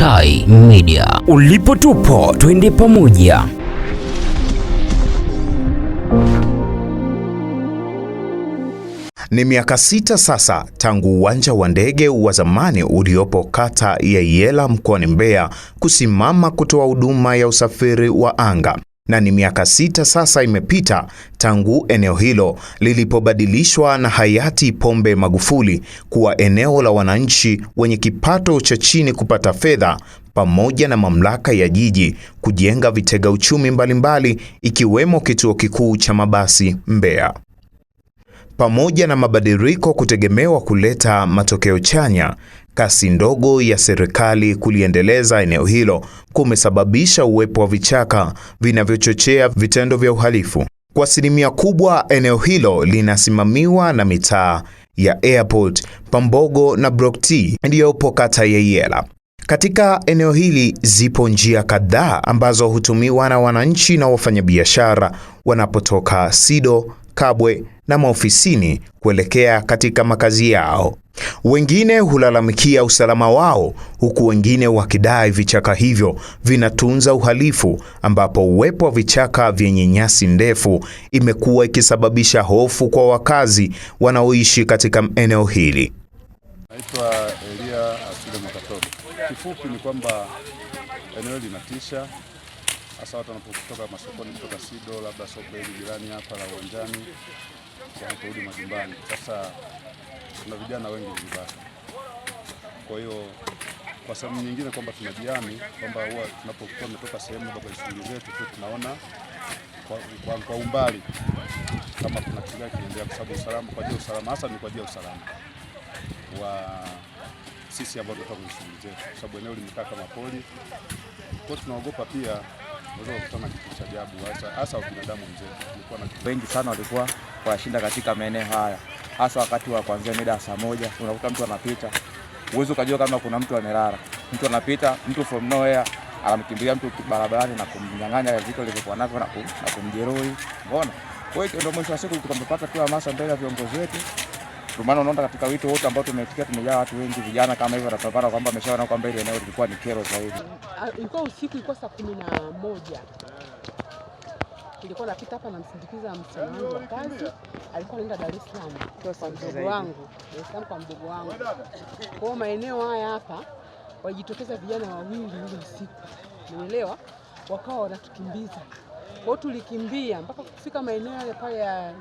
Tai Media. Ulipo tupo, twende pamoja. Ni miaka 6 sasa tangu uwanja wa ndege wa zamani uliopo kata ya Iyela mkoani Mbeya kusimama kutoa huduma ya usafiri wa anga, na ni miaka 6 sasa imepita tangu eneo hilo lilipobadilishwa na hayati Pombe Magufuli kuwa eneo la wananchi wenye kipato cha chini kupata fedha pamoja na mamlaka ya jiji kujenga vitega uchumi mbalimbali ikiwemo kituo kikuu cha mabasi Mbeya. Pamoja na mabadiliko kutegemewa kuleta matokeo chanya, kasi ndogo ya serikali kuliendeleza eneo hilo kumesababisha uwepo wa vichaka vinavyochochea vitendo vya uhalifu. Kwa asilimia kubwa, eneo hilo linasimamiwa na mitaa ya Airport, Pambogo na Block T iliyopo kata ya Iyela. Katika eneo hili zipo njia kadhaa ambazo hutumiwa na wananchi na wafanyabiashara wanapotoka Sido, Kabwe na maofisini kuelekea katika makazi yao. Wengine hulalamikia usalama wao, huku wengine wakidai vichaka hivyo vinatunza uhalifu, ambapo uwepo wa vichaka vyenye nyasi ndefu imekuwa ikisababisha hofu kwa wakazi wanaoishi katika eneo hili. Naitwa Elia Asile Mwakatobe. Kifupi ni kwamba eneo linatisha, hasa watu wanapotoka masokoni kutoka Sido, labda soko hili jirani hapa la uwanjani, wanaporudi majumbani. Sasa kuna vijana wengi vibaka, kwa hiyo kwa sababu nyingine kwamba tunajihami kwamba huwa tunapokuwa tumetoka sehemu labda kwenye shughuli zetu tu tunaona kwa umbali kama kuna kitu gani kinaendelea, kwa sababu usalama, kwa ajili ya usalama, hasa ni kwa ajili ya usalama wa sisi ambao tunatoka kwenye shughuli zetu, kwa sababu eneo limekaa kama pori. Kwa tunaogopa pia unaweza kukutana kitu cha ajabu, hasa binadamu mzetu. Tulikuwa na wengi sana walikuwa wanashinda katika maeneo haya, hasa wakati wa kuanzia mida ya saa 1 unakuta mtu anapita, huwezi ukajua kama kuna mtu amelala. Mtu anapita, mtu from nowhere anamkimbilia mtu barabarani na kumnyang'anya vitu alivyokuwa navyo na kumjeruhi. Umeona? Kwa hiyo ndio mwisho wa siku tukampata tu hamasa mbele ya viongozi wetu. Ndio maana unaona katika wito wote ambao tumeitikia tumejaa watu wengi vijana kama hivyo, wanapambana kwamba wameshaona kwamba ile eneo lilikuwa ni kero zaidi. Ilikuwa usiku, ilikuwa saa 11. Nilikuwa napita hapa namsindikiza msichana wangu wa kazi, alikuwa anaenda Dar es Salaam kwa mdogo wangu, Dar es Salaam kwa mdogo wangu. Kwa hiyo maeneo haya hapa walijitokeza vijana wawili ule usiku, umeelewa? Wakawa wanatukimbiza. Kwa hiyo tulikimbia mpaka kufika maeneo yale pale ya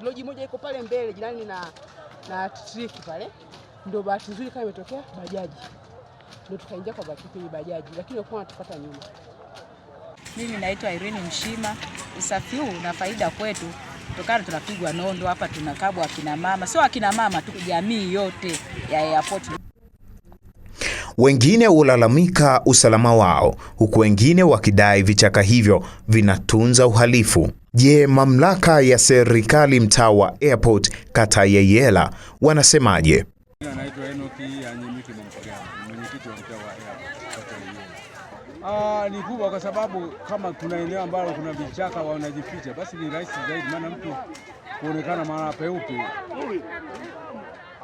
loji moja iko pale mbele jirani na triki pale. Ndio bahati nzuri kama imetokea bajaji, ndio tukaingia kwa bahati kwenye bajaji, lakini walikuwa wanatufuata nyuma. Mimi naitwa Irene Mshima. Usafi huu una faida kwetu kutokana tunapigwa nondo hapa, tunakabwa akina mama, sio akina mama tu, jamii yote ya airport. Wengine hulalamika usalama wao, huku wengine wakidai vichaka hivyo vinatunza uhalifu. Je, mamlaka ya serikali mtaa wa Airport kata ya Iyela wanasemaje? Naitwa Enoki Anyimiki Mwamkolyano, mwenyekiti wa mtaa wa Airport kata ya Iyela. Ni kubwa kwa sababu kama kuna eneo ambalo kuna vichaka wanajificha, basi ni rahisi zaidi, maana mtu kuonekana mahala peupe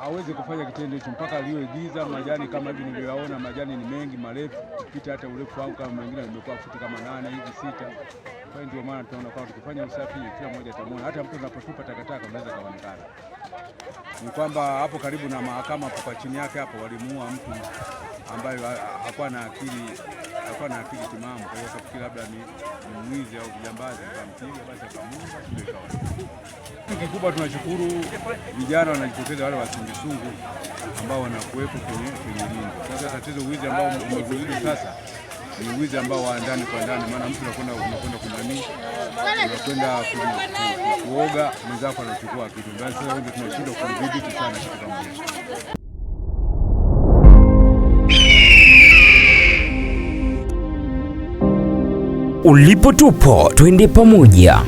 hawezi kufanya kitendo hicho mpaka liwe giza. Majani kama hivi nilivyoyaona, majani ni mengi marefu kupita hata urefu wangu, kama mengine imekuwa futi kama 8 hivi 6. Kwa hiyo ndio maana tunaona kwamba tukifanya usafi kila mmoja atamuona, hata mtu anapotupa takataka unaweza kaonekana. Ni kwamba hapo karibu na mahakama hapo kwa chini yake hapo walimuua mtu ambaye hakuwa na akili, hakuwa na akili timamu. Kwa hiyo akafikiri labda ni mwizi au kijambazi, akampiga basi akamuua, ndio ikawa. Kikubwa tunashukuru vijana wanajitokeza, wale wasungusungu ambao wanakuwepo kwenye lindo. Sasa tatizo wizi ambao umezidi sasa ni wizi ambao wa ndani kwa ndani, maana mtu unakwenda kunani, unakwenda kuoga, mwenzako anachukua kitu. Basi sasa wengi tunashindwa kudhibiti sana kitu kama hicho. Ulipo tupo, twende pamoja.